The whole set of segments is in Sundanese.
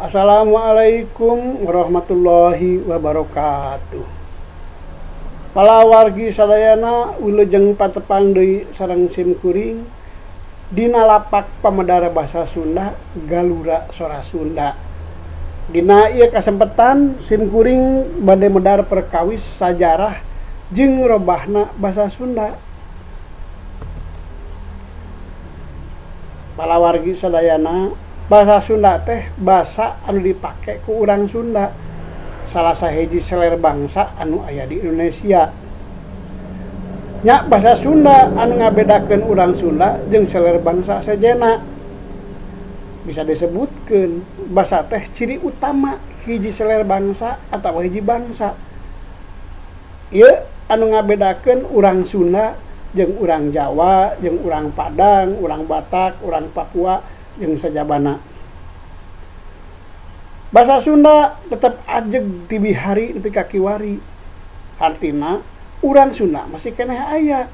Assalamualaikum warahmatullahi wabarakatuh. Palawargi sadayana wilujeng patepang deui sareng sim kuring dina lapak pamedar basa Sunda Galura Sora Sunda. Dina ieu kasempetan sim kuring bade medar perkawis sajarah jeung robahna basa Sunda. Palawargi sadayana, bahasa Sunda teh basa anu dipake ku urang Sunda, salah sahiji seler bangsa anu aya di Indonesia. Nya bahasa Sunda anu ngabedakeun urang Sunda jeung seler bangsa sejenna. Bisa disebutkeun basa teh ciri utama hiji seler bangsa atawa hiji bangsa. Ieu anu ngabedakeun urang Sunda jeung urang Jawa, jeung urang Padang, urang Batak, urang Papua, jeung sajabana. Bahasa Sunda tetep ajeg ti bihari nepi ka kiwari. Hartina urang Sunda masih keneh aya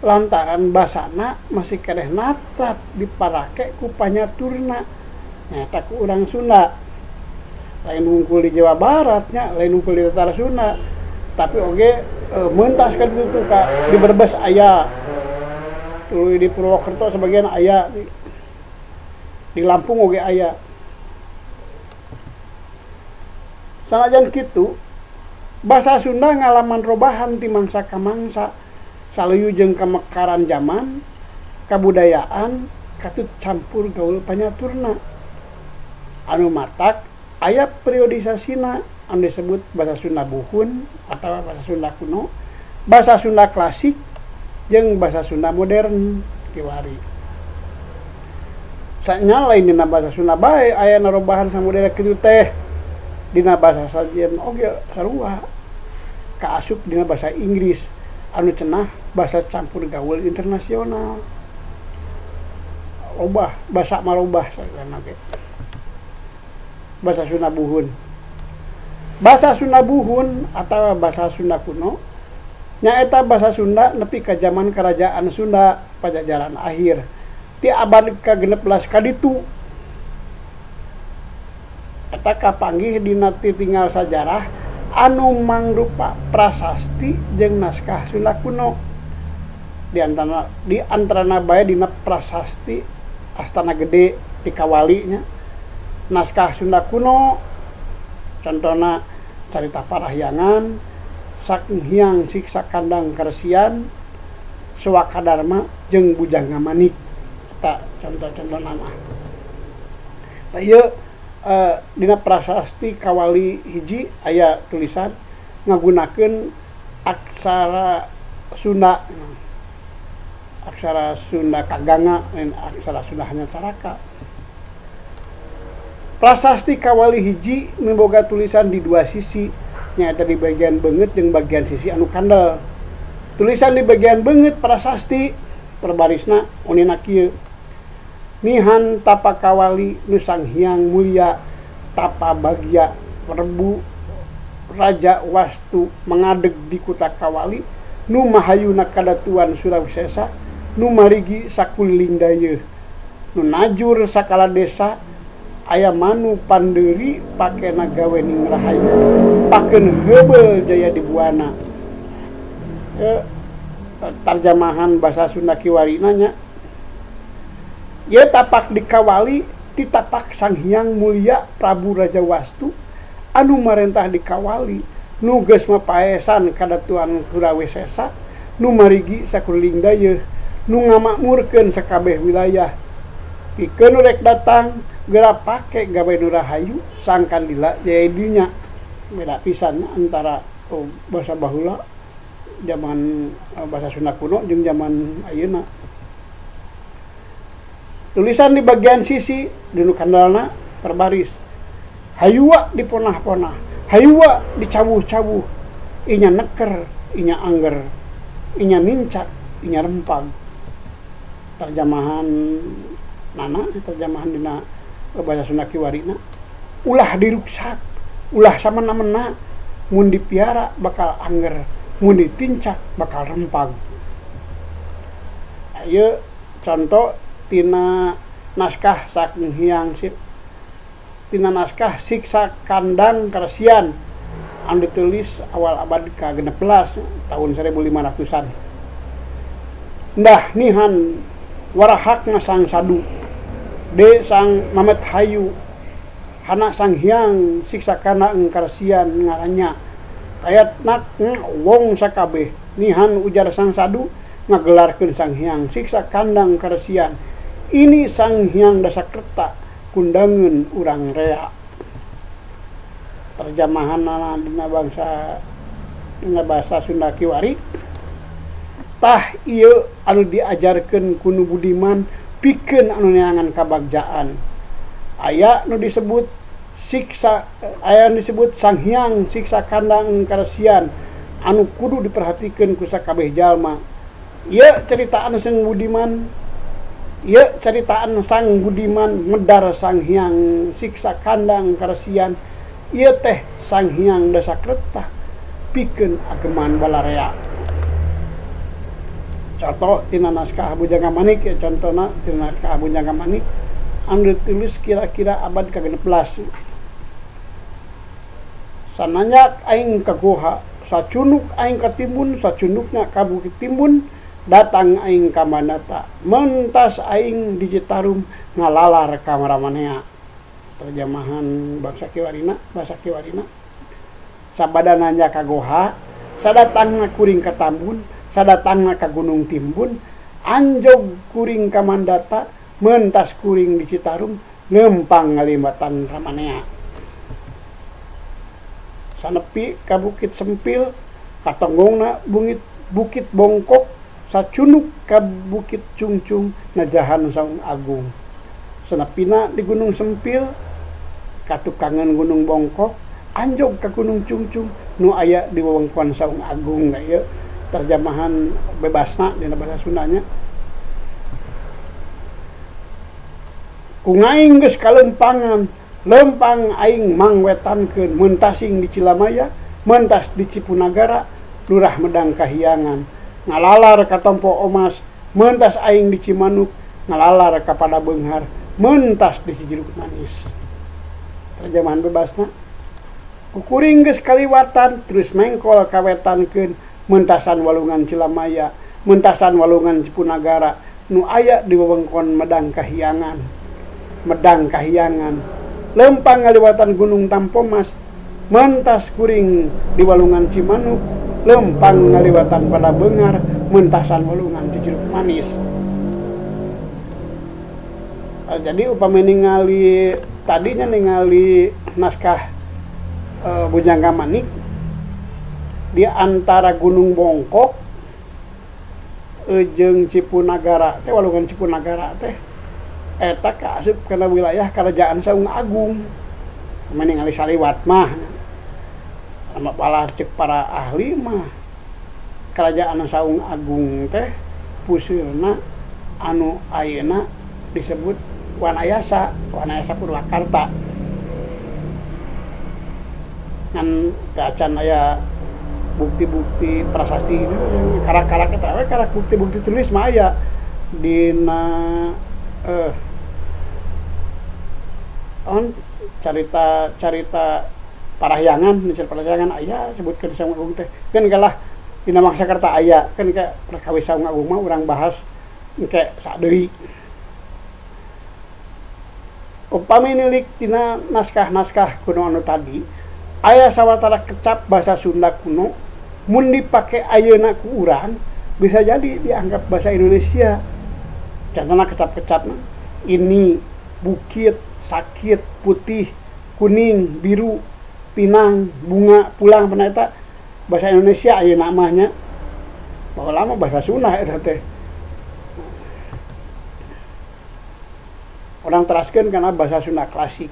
lantaran basana masih keneh natrat diparake ku panyaturna nyaeta ku urang Sunda. Lain wungkul di Jawa Barat nya, lain wungkul di Tatar Sunda, tapi oge mentas ka ditu ka di Brebes aya, tuluy di Purwokerto sebagian aya, di Lampung oge aya. Sanajan kitu, bahasa Sunda ngalaman robahan ti mangsa ka mangsa, saluyu jeung kamekaran zaman, kabudayaan, katut campur gaul panyaturna. Anu matak aya periodisasina anu disebut bahasa Sunda buhun atau bahasa Sunda kuno, bahasa Sunda klasik, jeung bahasa Sunda modern kiwari. Sanya lain dina bahasa Sunda bae aya narobahan samodel kitu teh. Dina bahasa sajen oge sarua kaasup dina bahasa Inggris anu cenah bahasa campur gaul internasional. Robah basa marobah sagana ge. Bahasa Sunda buhun. Bahasa Sunda buhun atau bahasa Sunda kuno nyaeta bahasa Sunda nepi ka zaman kerajaan Sunda Pajajaran akhir ti abad ka-16 kaditu. Eta kapanggih dina titinggal sajarah anu mangrupa prasasti jeung naskah Sunda kuno. Di antarana bae dina prasasti Astana Gede di Kawali nya. Naskah Sunda kuno contohna Carita Parahyangan, Sang Hyang Siksa Kandang Karesian, Swakadarma jeung Bujangga Manik. Eta contoh-contoh nama. Tah ieu dina prasasti Kawali hiji aya tulisan ngagunakeun aksara Sunda, aksara Sunda Kaganga lain aksara Sunda Hanycaraka. Prasasti Kawali hiji miboga tulisan di dua sisi, nyaeta di bagian beungeut jeung bagian sisi anu kandel. Tulisan di bagian beungeut prasasti perbarisna unina kieu: Nihan tapa Kawali nu Sang Hyang Mulia tapa bagya Prabu Raja Wastu mengadeg di kuta Kawali nu mahayuna kadatuan Surawisesa nu marigi sakuliling dayeuh nu najur sakala desa aya manu pandeuri pakena gawe ning rahayu pakeun heubeul jaya di buana. Tarjamahan bahasa Sunda kiwarina nya. Ieu tapak di Kawali titapak Sang Hyang Mulia Prabu Raja Wastu anu marentah di Kawali nu geus mapaesan kadatuan Surawisesa nu marigi sakuliling dayeuh nu ngamakmurkeun sakabeh wilayah. Pikeun nu rek datang geura pake gawe nu rahayu sangkan lila jaya dinya. Beda pisan antara bahasa baheula zaman bahasa Sunda kuno jeung zaman ayeuna. Tulisan di bagian sisi di nu kandalna perbaris. Hayuwa diponah-ponah, hayuwa dicawuh-cawuh, inya neker, inya angger, inya nincak, inya rempag. Terjemahan nana, terjemahan dina bahasa Sunda kiwarina, ulah diruksak, ulah samena-mena, mun dipiara bakal angger, mun ditincak bakal rempag. Ayo contoh tina naskah Sang Hyang tina naskah Siksa Kandang Karesian anu ditulis awal abad ke-16 tahun 1500-an. Ndah nihan warahakna sang sadu de sang Mamet Hayu hana sang hyang Siksa Kandang Karesian ngarannya kayatnak wong sakabeh nihan ujar sang sadu ngagelarkeun sang hyang Siksa Kandang Karesian ini sang hyang Dasakerta kundangeun urang rea. Terjemahanna dina bangsa dina bahasa Sunda Kiwari tah ieu anu diajarkeun ku nu budiman pikeun anu neangan kabagjaan. Aya nu disebut siksa, aya nu disebut sang hyang Siksa Kandang Karesian anu kudu diperhatikeun ku sakabeh jalma. Ieu ceritaan sang budiman, ieu ceritaan sang budiman medar sang hyang Siksa Kandang Karesian ieu teh sang hyang Dasakerta pikeun ageman balarea. Contoh tina naskah Bujangga Manik ya, contohna tina naskah Bujangga Manik anu ditulis kira-kira abad ke-16. Sananyak aing ka goha, sacunuk aing ka timbun, sacunukna ka bukit timbun, datang aing ka Mandata, mentas aing di Citarum ngalalar ka Maramanea. Terjemahan bangsa Kiwarina, bahasa Kiwarina. Sabada nanya ka goha, sadatangna kuring ka Tambun, sadatangna ka Gunung Timbun, anjog kuring ka Mandata, mentas kuring di Citarum, lempang ngalimbatan Ramanea. Sanepi ka Bukit Sempil, katonggongna Bukit Bongkok, sacunuk ka Bukit Cungcung, najahan Saung Agung. Sanepina di Gunung Sempil, katukangan Gunung Bongkok, anjog ka Gunung Cungcung, nu aya di wewengkon Saung Agung. Nah, ieu terjemahan bebasna dina bahasa Sundanya. Ku aing geus kalempangan, lempang aing mangwetankeun mentasing di Cilamaya, mentas di Cipunagara, Lurah Medang Kahiyangan, ngalalar ka Tompo Omas, mentas aing di Cimanuk, ngalalar ka Padabeunghar, mentas di Cijeruk Manis. Terjemahan bebasna, kukuring geus kaliwatan terus mengkol kawetankeun mentasan walungan Cilamaya, mentasan walungan Cipunagara, nu aya di wewengkon Medang Kahiyangan. Medang Kahiyangan, lempang ngaliwatan Gunung Tampomas, mentas kuring di walungan Cimanuk, lempang ngaliwatan Padabeunghar, mentasan walungan Cijeruk Manis. Jadi upami ningali tadinya ningali naskah Bujangga Manik di antara Gunung Bongkok jeung Cipunagara teh, walungan Cipunagara teh eta kaasup kana wilayah Kerajaan Saung Agung. Ningali saliwat mah malah cek para ahli mah Kerajaan Saung Agung teh puseurna anu ayeuna disebut Wanayasa, Wanayasa Purwakarta. Ngan acan aya bukti-bukti prasasti karak-karak eta we, karak bukti-bukti tulis mah aya dina on carita-carita parahyangan, cerita parahyangan aya sebutkeun Saung Agung teh. Kan kalah dina Mangsakerta aya, kan ka perkawis Saung Agung mah urang bahas engke sadeui. Upami nilik tina naskah-naskah kuno anu tadi, aya sawatara kecap bahasa Sunda kuno mun dipake ayeuna ku urang bisa jadi dianggap bahasa Indonesia. Contohna kecap-kecapna ini bukit, sakit, putih, kuning, biru, pinang, bunga, pulang, pernah eta bahasa Indonesia ayeuna mah nya. Baheula mah bahasa Sunda eta teh. Orang teraskeun kana bahasa Sunda klasik.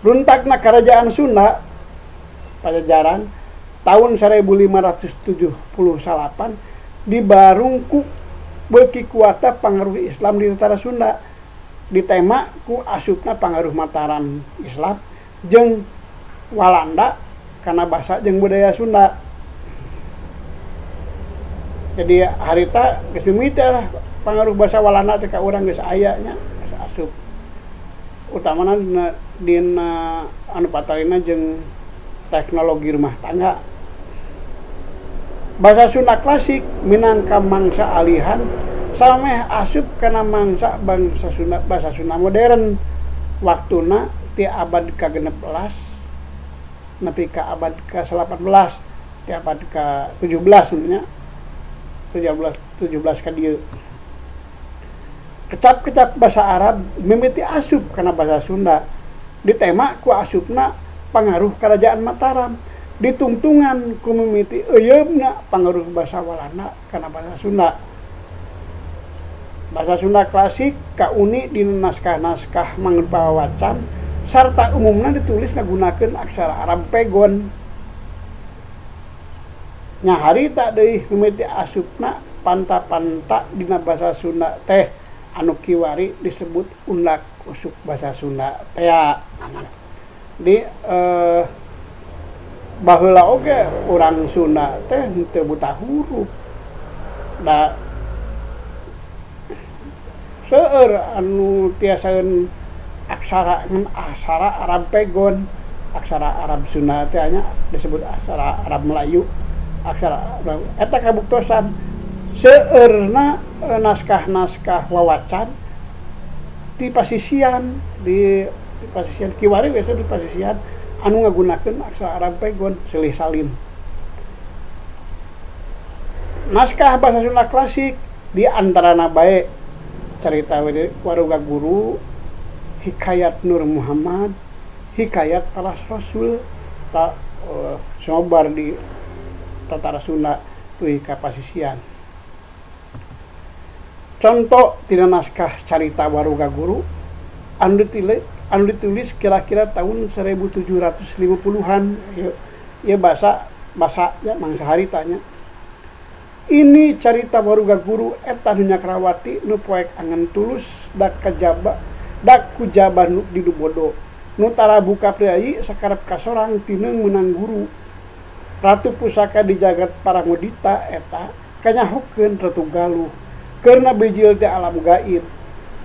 Runtakna Kerajaan Sunda Pajajaran tahun 1578 dibarungku beuki kuata pangaruh Islam di Tatar Sunda, ditema ku asupna pangaruh Mataram Islam jeung Walanda kana basa jeung budaya Sunda. Jadi harita geus mimiti lah pangaruh bahasa Walanda teh ka urang geus aya nya, geus asup. Utamana dina anu patalina jeung teknologi rumah tangga. Bahasa Sunda klasik minangka mangsa alihan sameh asup kana mangsa bangsa Sunda bahasa Sunda modern waktuna ti abad ka-16 nepi ka abad ka-18 ti abad ka-17 nya 17 ka dieu. Kecap-kecap bahasa Arab mimiti asup kana bahasa Sunda ditema ku asupna pangaruh Kerajaan Mataram ditungtungan ku mimiti euyeumna pangaruh bahasa Walanda kana bahasa Sunda. Bahasa Sunda klasik kauni dina naskah-naskah mangrupa wawacan sarta umumna ditulis ngagunakeun aksara Arab Pegon. Nya harita deui mimiti asupna panta-panta dina bahasa Sunda teh anu kiwari disebut undak usuk bahasa Sunda tea. Di baheula oge urang Sunda teh henteu buta huruf. Da seueur anu tiasaeun aksara ngan aksara Arab Pegon, aksara Arab Sunda teh nya disebut aksara Arab Melayu, aksara eta kabuktosan seueurna naskah-naskah wawacan di pasisian di pasisian kiwari biasa di pasisian anu ngagunakeun aksara Arab Pegon silih salin. Naskah bahasa Sunda klasik di antarana bae carita Waruga Guru, Hikayat Nur Muhammad, Hikayat Para Rasul, ta sobar di Tatara Sunda tuluy ka pasisian. Contoh tina naskah carita Waruga Guru anu ditulis kira-kira tahun 1750-an. Ieu bahasa ya mangsa haritanya. Ini carita Waruga Guru eta nu Nyakrawati nu poek angen tulus dak kajaba dak kujaba nu di bodo nu tara buka priayi sakarep kasorang tineung meunang guru. Ratu pusaka di jagat Paramudita eta kanyahokeun Ratu Galuh karena bijil teh alam gaib.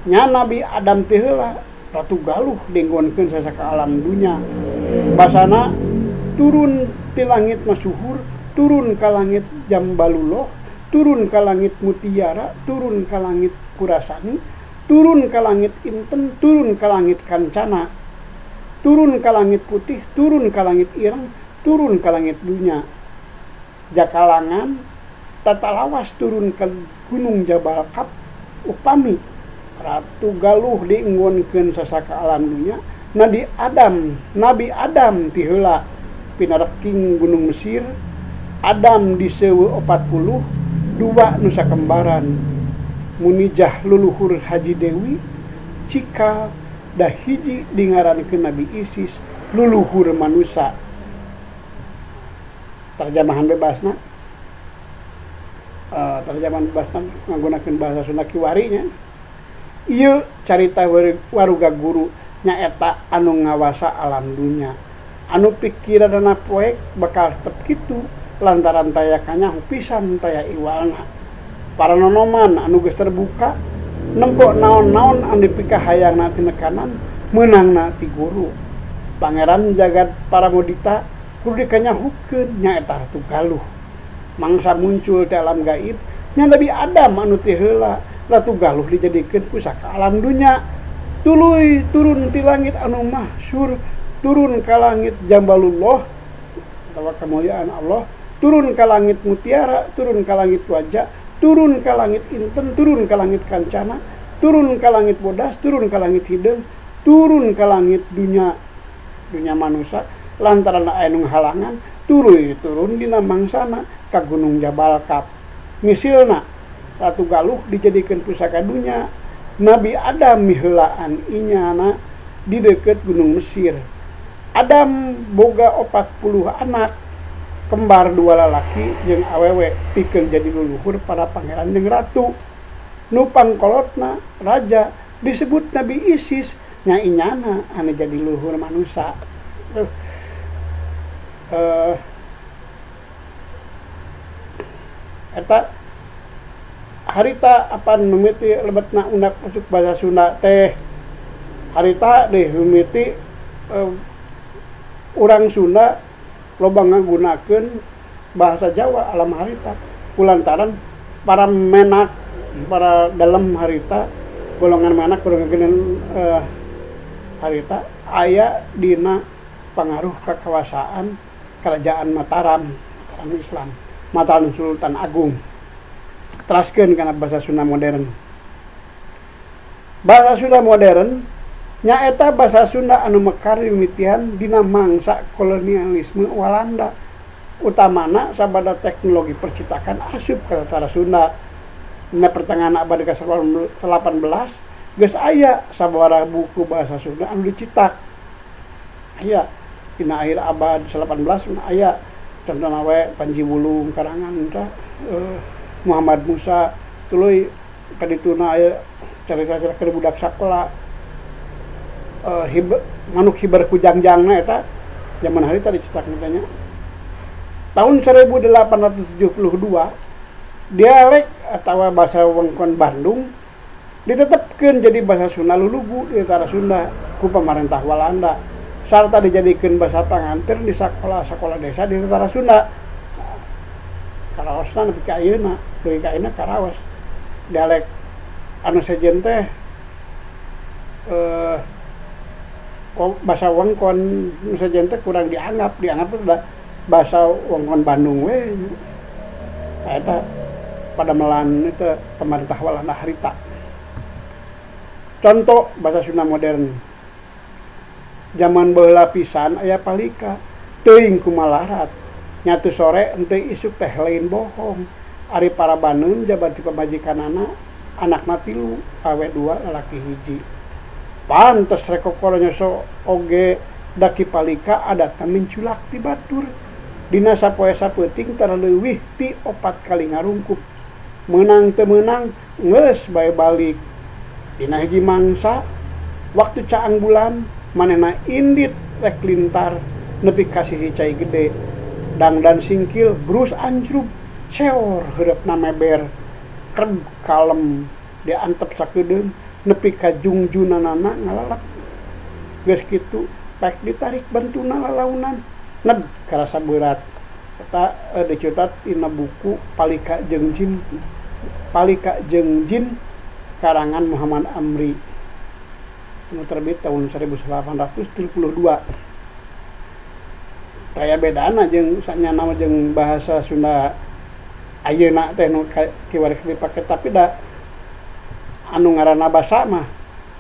Nya Nabi Adam teh heula Ratu Galuh dinggonkeun sasaka alam dunya. Basana turun ti langit masuhur, turun ka langit Jambaluloh, turun ka langit Mutiara, turun ka langit Kurasani, turun ka langit Inten, turun ka langit Kancana, turun ka langit putih, turun ka langit ireng, turun ka langit dunya. Jakalangan tatalawas turun ke Gunung Jabal Kap upami Ratu Galuh dienggonkeun sasaka alam dunya. Nabi Adam ti heula pinareking Gunung Mesir, Adam diseuweut 42 nusa kembaran Munijah luluhur Haji Dewi Cikal dah hiji dingarankeun Nabi Isis luluhur manusa. Terjemahan bebasna terjemahan bebasna ngagunakeun bahasa Sunda kiwari nya. Ieu carita Waruga Guru nyaeta anu ngawasa alam dunya. Anu pikiranna poek bakal tetep kitu lantaran taya kanyaho pisan taya iwalna. Para nonoman anu geus terbuka nempo naon-naon anu dipikahayangna tinekanan meunangna ti guru. Pangeran jagat Paramudita kudu dikanyahukeun nyaeta Ratu Galuh. Mangsa muncul ti alam gaib nya Nabi Adam anu ti heula Ratu Galuh dijadikeun pusaka alam dunya. Tuluy turun ti langit anu mahsyur, turun ka langit Jambalullah atawa kemuliaan Allah, turun ka langit Mutiara, turun ka langit Wajah, turun ka langit Inten, turun ka langit Kancana, turun ka langit Bodas, turun ka langit Hideung, turun ka langit dunya dunya manusia lantaran aya nu halangan tuluy turun dina mangsana ka Gunung Jabal Kap. Misilna Ratu Galuh dijadikeun pusaka dunya. Nabi Adam miheulaan inyana di deukeut Gunung Mesir. Adam boga 40 anak, kembar 2 lalaki jeung awewe pikeun jadi luluhur para pangeran jeung ratu. Nu pangkolotna raja disebut Nabi Isis nya inyana anu jadi luhur manusia. Eta harita apan mimiti lebetna undak usuk bahasa Sunda teh Harita deh mimiti urang Sunda loba ngagunakeun bahasa Jawa alam harita kulantaran para menak para dalam harita golongan menak golongan harita aya dina pangaruh kekuasaan kerajaan Mataram, Mataram Islam, Mataram Sultan Agung. Teraskeun kana bahasa Sunda modern. Bahasa Sunda modern nyaeta bahasa Sunda anu mekar mimitian dina mangsa kolonialisme Walanda. Utamana sabada teknologi percetakan asup ka sastra Sunda. Dina pertengahan abad ke-18 geus aya sababaraha buku bahasa Sunda anu dicetak. Aya dina akhir abad 18 aya contohna we Panji Wulung karangan tah Muhammad Musa tuluy kadituna aya carita-carita keur budak sakola manuk hiber kujangjangna eta zaman harita dicetak nya. Tahun 1872 dialek atau bahasa wewengkon Bandung ditetepkeun jadi bahasa Sunda lulugu di utara Sunda ku pamarentah Walanda sarta dijadikeun bahasa panganter di sakola-sakola desa di utara Sunda. Karaosna nepi ka ayeuna, dugi ka ayeuna karaos. Dialek anu sejen teh bahasa wewengkon nu sejen teh kurang dianggap, dianggap udah bahasa wewengkon Bandung we. Eta padamelan itu pemerintah Walanda harita. Contoh bahasa Sunda modern. Zaman baheula pisan aya palika, teuing kumalarat. Nyatu sore henteu isuk teh lain bohong. Ari para baneun jabat ti pamajikanana, anakna 3, awe 2, lalaki 1. Pantes rekokoro nyoso oge daki palika adatna minculak ti batur. Dina sapoe sapeuting tara leuwih ti 4 kali ngarungkup. Meunang teu meunang geus bae balik. Dina hiji mangsa waktu caang bulan manehna indit rek lintar nepi ka sisi cai gede. Dangdan singkil brus ancrub seor heureupna meber kreb kalem diantep sakedeung nepi ka jungjunanana ngalalap. Geus kitu pek ditarik bantuna lalaunan ned karasa berat. Eta dicutat dina buku Palika jeung Jin, Palika jeung Jin karangan Muhammad Amri anu terbit tahun 1872. Kaya bedana jeung sanyana jeung bahasa Sunda ayeuna teh nu kiwari dipake, tapi da anu ngaranna basa mah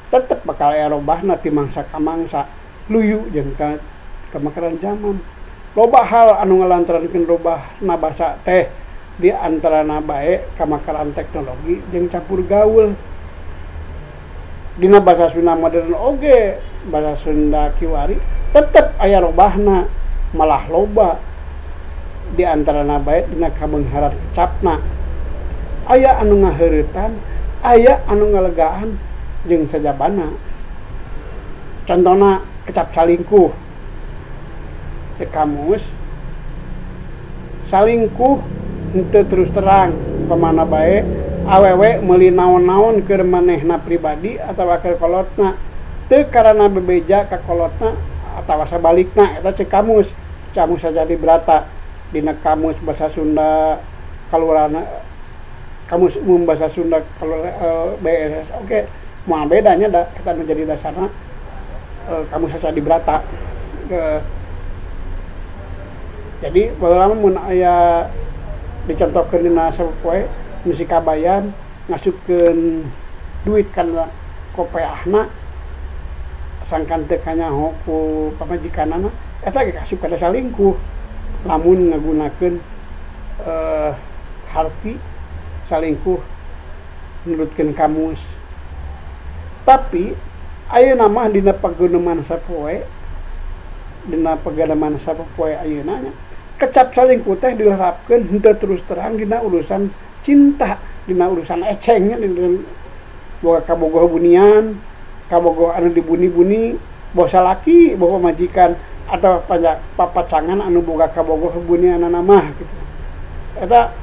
tetep bakal aya robahna ti mangsa ka mangsa, luyu jeung ka kamakaran zaman. Loba hal anu ngalantarankeun robahna basa teh di antarana bae kamakaran teknologi jeung campur gaul. Dina bahasa Sunda modern oge bahasa Sunda kiwari tetep aya robahna, malah loba. Di antarana bae dina kabeungharan kecapna aya anu ngaheuretan, aya anu ngalegaan jeung sajabana. Contona kecap salingkuh. Cek kamus salingkuh henteu terus terang pamana bae awewe meuli naon-naon keur manehna pribadi atawa keur kolotna, teu karana bebeja ka kolotna atawa sabalikna. Eta cek kamus, kamus Sajadi Brata dina kamus bahasa Sunda kalurana, kamus umum bahasa Sunda kalur BSS. Oke, moal bedanya da eta nu jadi dasarna kamus Sajadi Brata. Jadi baheula mah mun aya dicontohkeun dina sapopoe nu si kabayan ngasupkeun duit kana kopeahna sangkan teu kanyaho ku pamajikanana, eta ge kasup kana salingkuh lamun ngagunakeun harti salingkuh nurutkeun kamus. Tapi ayeuna mah dina paguneman sapoe, dina pagalaman sapopoe ayeuna nya kecap salingkuh teh dilerapkeun henteu terus terang dina urusan cinta, dina urusan ecengnya, dina boga kabogoh bunian, kabogoh anu dibuni-buni, boh salaki, boh pamajikan atau papacangan anu boga kabogoh bunianana mah gitu. Eta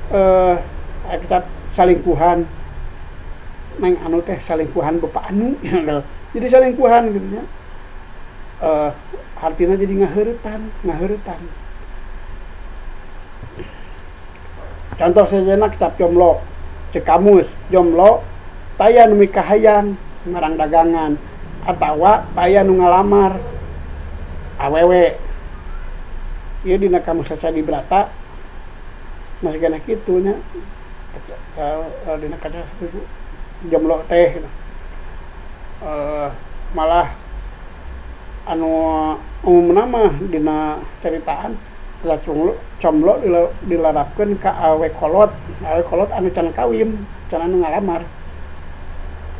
kecap salingkuhan neng anu teh salingkuhan bapak anu Jadi salingkuhan gitu nya. Artinya jadi ngaheuretan. Contoh sejenak kecap jomlo, cek kamus jomlo taya nu mikahayan ngarang dagangan atawa taya nu ngalamar awewe. Ieu dina kamus Sacadibrata masih kena kitu nya. Dina kaca jomlo teh malah anu umumna mah dina ceritaan comlo dilarapkeun ka awe kolot anu can kawin, can anu ngalamar.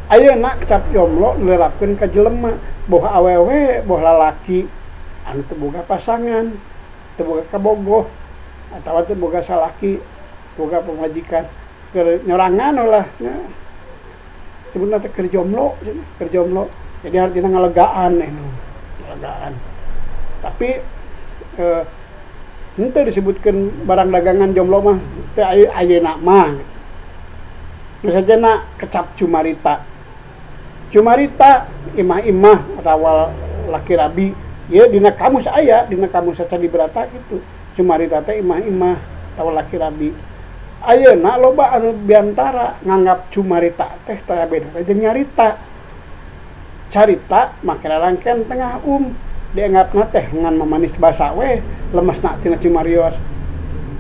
Ayeuna kecap jomlo dilarapkeun ka jelema, boh awewe boh lalaki anu teu boga pasangan, teu boga kabogoh atawa teu boga salaki, boga pamajikan, keur nyorangan lah nya. Sebutna teh keur jomlo, keur jomlo. Jadi artinya ngalegaan ngalegaan. Tapi henteu disebutkeun barang dagangan jomlo mah teu ayeuna mah. Nu sajena kecap cumarita. Cumarita imah-imah atawa laki rabi. Ieu dina kamus aya, dina kamus Sacadibrata kitu. Cumarita teh imah-imah atawa laki rabi. Ayeuna loba anu biantara nganggap cumarita teh taya beda jeung nyarita. Carita make rarangken tengah dianggapna teh ngan mamanis basa we lemesna tina cumarios.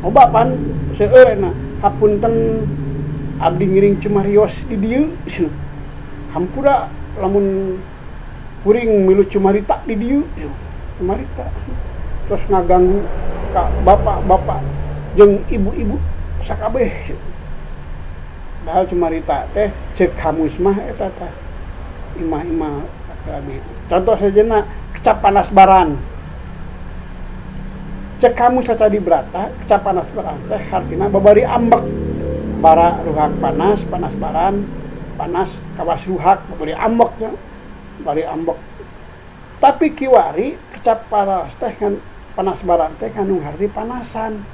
Loba pan seueur na hapunten abdi ngiring cumarios di dieu. Hampura lamun kuring milu cumarita di dieu. Cumarita terus ngaganggu ka bapak-bapak jeung ibu-ibu sakabeh. Padahal cumarita teh cek kamus mah eta teh imah-imah abi. Contoh sejenak kecap panas baran. Cek kamus Sacadibrata kecap panas baran teh hartina babari ambek. Bara ruhak panas, panas baran, panas kawas ruhak babari ambek nya. Bari ambek. Tapi kiwari kecap panas teh kan panas baran teh kandung harti panasan.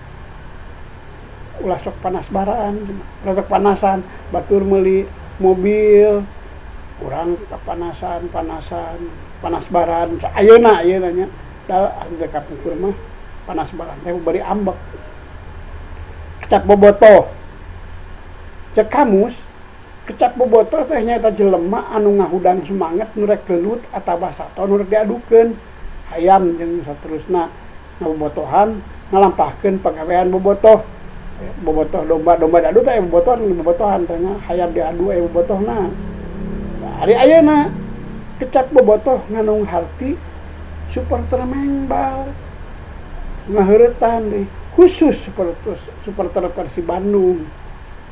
Ulah sok panas baran, ulah sok panasan, batur meuli mobil urang kepanasan, panasan, panas baran, ayeuna ayeuna nya. Da teu kapungkur mah panas baran teh bari ambek. Kecap bobotoh. Cek kamus, kecap bobotoh teh nyaeta jelema anu ngahudang semangat nu rek gelut atawa sato nu rek diadukeun. Hayam jeung saterusna ngabobotohan, ngalampahkeun pagawean bobotoh. Bobotoh domba, domba diadu teh bobotohan, bobotohan teh hayam diadu aya bobotohna. Ari ayeuna kecap bobotoh ngandung harti supporter mengbal ngaheuretan deui khusus supporter Persib Bandung.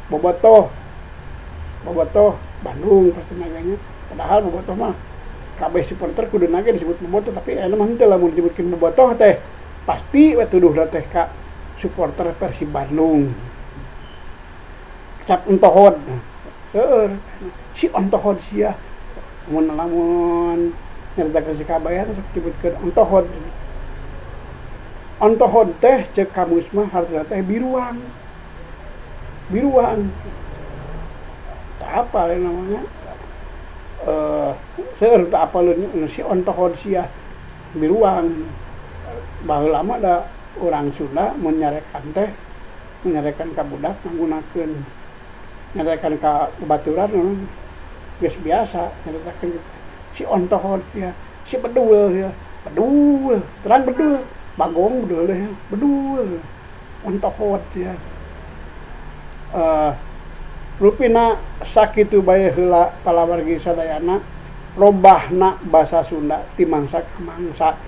Bobotoh Bandung pasti naganya. Padahal bobotoh mah kabeh supporter kuduna ge disebut bobotoh, tapi ayeuna mah henteu lamun disebutkeun bobotoh teh pasti we tuduhna teh ka supporter Persib Bandung. Kecap entohod. Seueur si ontohod sia mun lamun nyaritakeun si kabayan sok disebutkeun ontohod. Ontohod teh cek kamus mah hartina teh biruang. Biruang. Tak apa namanya. Seueur tak apa si ontohod sia biruang. Baheula mah da urang Sunda mun nyarekan teh nyarekan ka budak nggunakeun nyarekan ka baturan geus biasa nyaritakeun si ontohod sia, si bedul sia, bedul, terang bedul, bagong bedul deh, bedul, ontohod sia. Rupina sakitu bae heula palawargi sadayana robahna basa Sunda ti mangsa ka mangsa.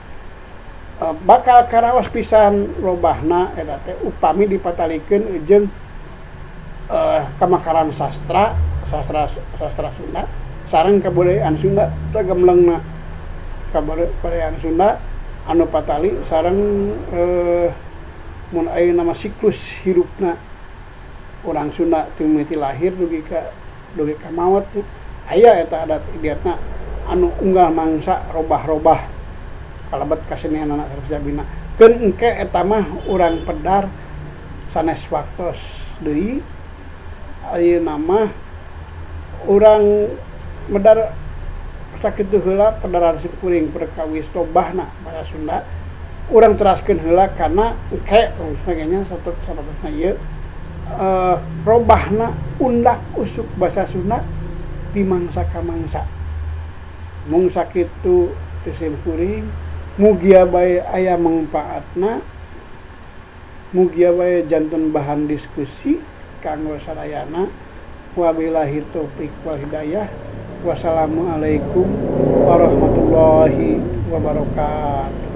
Bakal karaos pisan robahna eta teh upami dipatalikeun jeung kamakaran sastra Sunda sareng kabudayaan Sunda teh gemlengna kabudayaan Sunda anu patali sareng mun ayeuna mah siklus hirupna urang Sunda ti mimiti lahir dugi ka maot aya eta adat idiatna anu unggal mangsa robah-robah kalebet kasenianana sarjabina keun engke eta mah urang pedar sanes waktos deui ayeuna mah urang medar Sakitu heula pedaran simkuring perkawis robahna bahasa Sunda. Urang teraskeun heula kana engke sebagainya satu sabatosna ieu robahna undak usuk bahasa Sunda di mangsa ka mangsa. Mung sakitu teh simkuring, mugia bae aya mangfaatna, mugia bae janten bahan diskusi kanggo sadayana. Wabillahi taufik wal hidayah. Wassalamualaikum warahmatullahi wabarakatuh.